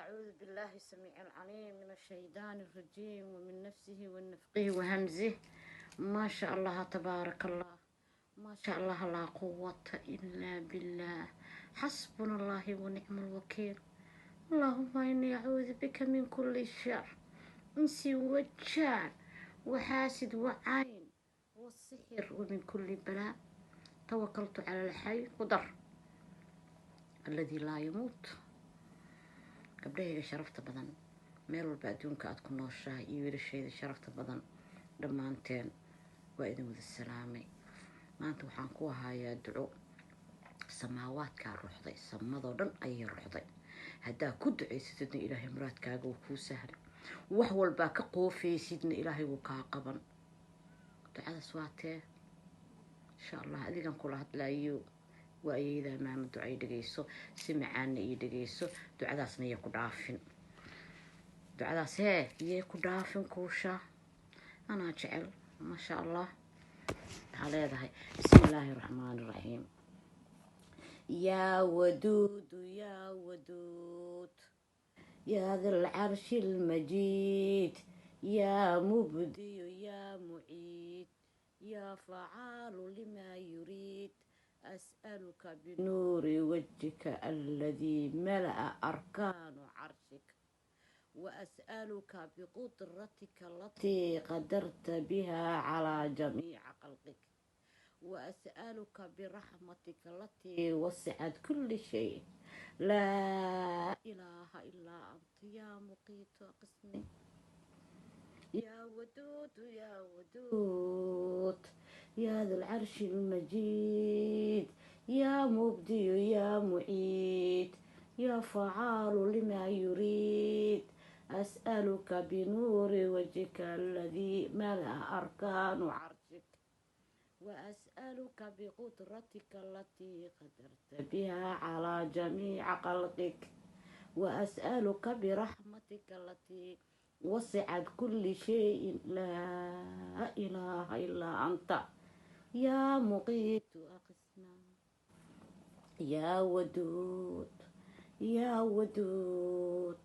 أعوذ بالله السميع العليم من الشيطان الرجيم ومن نفسه ونفقه وهمزه. ما شاء الله تبارك الله، ما شاء الله لا قوة إلا بالله. حسبنا الله ونعم الوكيل. اللهم إني أعوذ بك من كل شر، إنس وجان وحاسد وعين والسحر ومن كل بلاء. توكلت على الحي قدر الذي لا يموت. Gabdhahayga sharafta badan, meel walba adduunka aada ku nooshahay, iyo wiilashayda sharafta badan, dhammaanteen waa idin wada salaamay. Maanta waxaan ku ahayaa duco samaawaadkaa ruxday, samadoo dhan ayay ruxday. Haddaa ku ducaysatidna, Ilaahay muraadkaaga wuu kuu sahlay. Wax walbaa ka qoofaysidna, Ilaahay wuu kaa qaban. Ducadaas waa tee? Insha Allah adigan kula hadlaayo waa ayeydaa maama. Ducay dhegeyso, si macaanna iyo dhegeyso. Ducadaasna yay ku dhaafin, ducadaas hee yay ku dhaafin. Kuusha anaa jecel, maasha Allah. Waxaa leedahay: bismi illaahi raxmaani raxiim. Yaa waduudu, yaa waduud, yaa da alcarshi almajiid, yaa mubdiyu, yaa muciid, yaa facaalu limaa yuriid. أسألك بنور وجهك الذي ملأ أركان عرشك، وأسألك بقدرتك التي قدرت بها على جميع خلقك، وأسألك برحمتك التي وسعت كل شيء. لا إله إلا أنت، يا مقيت أغثني. يا ودود، يا ودود، يا ذا العرش المجيد، يا مبدي، يا معيد، يا فعال لما يريد. أسألك بنور وجهك الذي ملأ أركان عرشك، وأسألك بقدرتك التي قدرت بها على جميع خلقك، وأسألك برحمتك التي وسعت كل شيء. لا إله إلا أنت، يا مقيت أغثنا. يا ودود، يا ودود،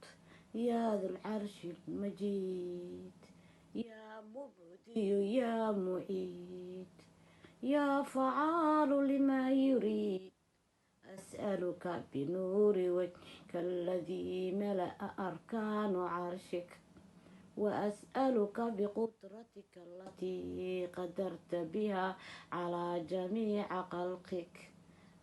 يا ذا العرش المجيد، يا مبدي، يا معيد، يا فعال لما يريد. أسألك بنور وجهك الذي ملأ أركان عرشك، وأسألك بقدرتك التي قدرت بها على جميع خلقك،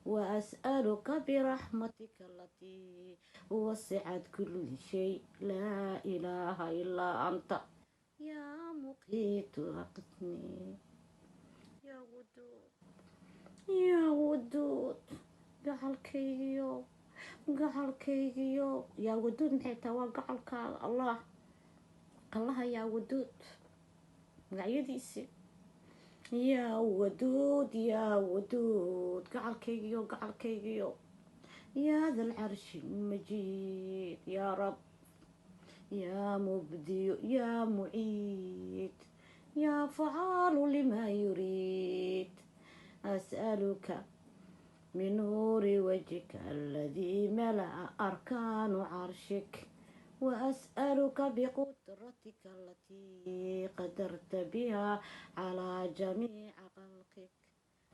وأسألك برحمتك التي وسعت كل شيء. لا إله إلا أنت، يا مقيت أغثني. يا ودود، يا ودود، gacalkaygiyo, gacalkaygiyo, yaa waduud. Maxay tahay? Waa gacalkaaga Allah, Allaha yaa waduud, magacyadiisi. Yaa waduud, yaa waduud, gacalkaygiyo, gacalkaygiyo, yaa da alcarshi majiid, yaa rab, yaa mubdiyo, yaa muciid, yaa facaalu limaa yuriid. أسألك من نور وجهك الذي ملأ أركان عرشك، وأسألك بقدرتك التي قدرت بها على جميع خلقك،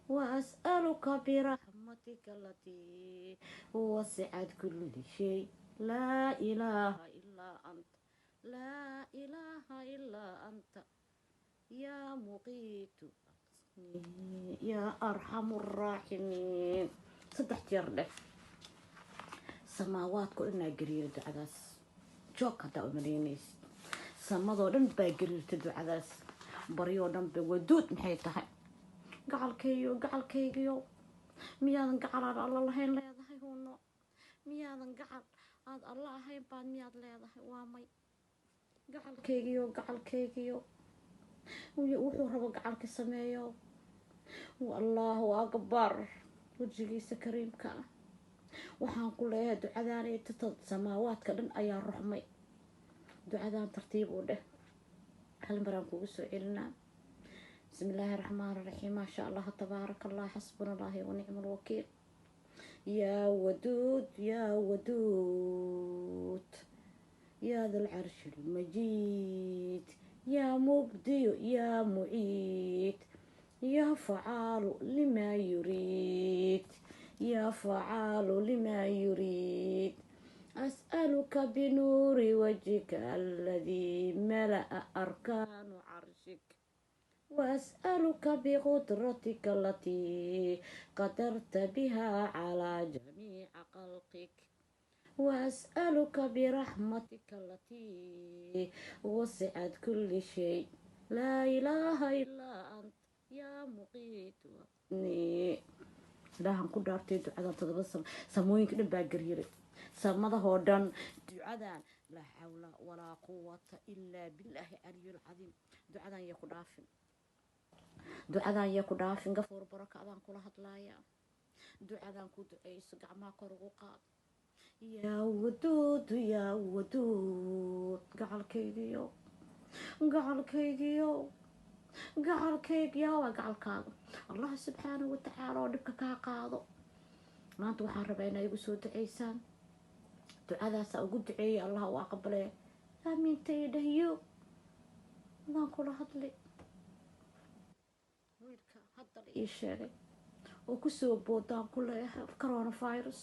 وأسألك برحمتك التي وسعت كل شيء. لا إله إلا أنت، لا إله إلا أنت، يا مقيت يا أرحم الراحمين. Saddex jeer dheh. Samaawaadku dhanaa gariira ducadaas. Joog haddaa umalaynaysid, samadoo dhan baa gariirta ducadaas, baryoo dhan ba. Waduud maxay tahay? Gacalkayyo, gacalkaygiyo, miyaadan gacal aad Alla lahayn leedahay? Huuno, miyaadan gacal aad Alla ahayn baad miyaad leedahay? Waa may. Gacalkaygiyo, gacalkaygiyo, wuxuu rabo gacalka sameeyo. Allahu akbar. Wejigiisa kariimka ah waxaan ku leeyahay, ducadaan tata samaawaadka dhan ayaa ruxmay. Ducadaan tartiib u dheh. Hal maraan kugu soo celinaa. Bismi illaahi raxmaan raxiim. Maasha Allah, tabaaraka Allah, xasbuna Allahi wa nicma alwakiil. Yaa waduud, yaa waduud. يا ذا العرش المجيد، يا مبدي يا معيد، يا فعال لما يريد، يا فعال لما يريد. أسألك بنور وجهك الذي ملأ أركان عرشك، وأسألك بقدرتك التي قدرت بها على جميع خلقك، وأسألك برحمتك التي وسعت كل شيء. لا إله إلا أنت يا مقيت. Ilaahan ku dhaartay, ducadan todoba samooyinka dhan baa garyiray, samadahoo dhan ducadan. Laa xawla walaa quwata ilaa billaahi caliyul cadiim. Ducadan yaa ku dhaafin, ducadan yaa ku dhaafin. Gafuur baraka adaan kula hadlaaya. Ducadan ku duceyso, gacmaha kor ugu qaad. Yaa waduudu, yaa waduud, gacalkaygiyo, gacalkaygiyo, gacalkaygiya waa gacalkaaga. Allah subxaanahu watacaala oo dhibka kaa qaado. Maanta waxaan rabaa inaa igu soo duceysaan. Ducadaasa ugu duceeyay, Allah u aqbale. Aamiinta iyo dhahyo adaan kula hadli. Wiilka hadda la ii sheegay oo kusoo boodaan ku leeyahay coronavirus.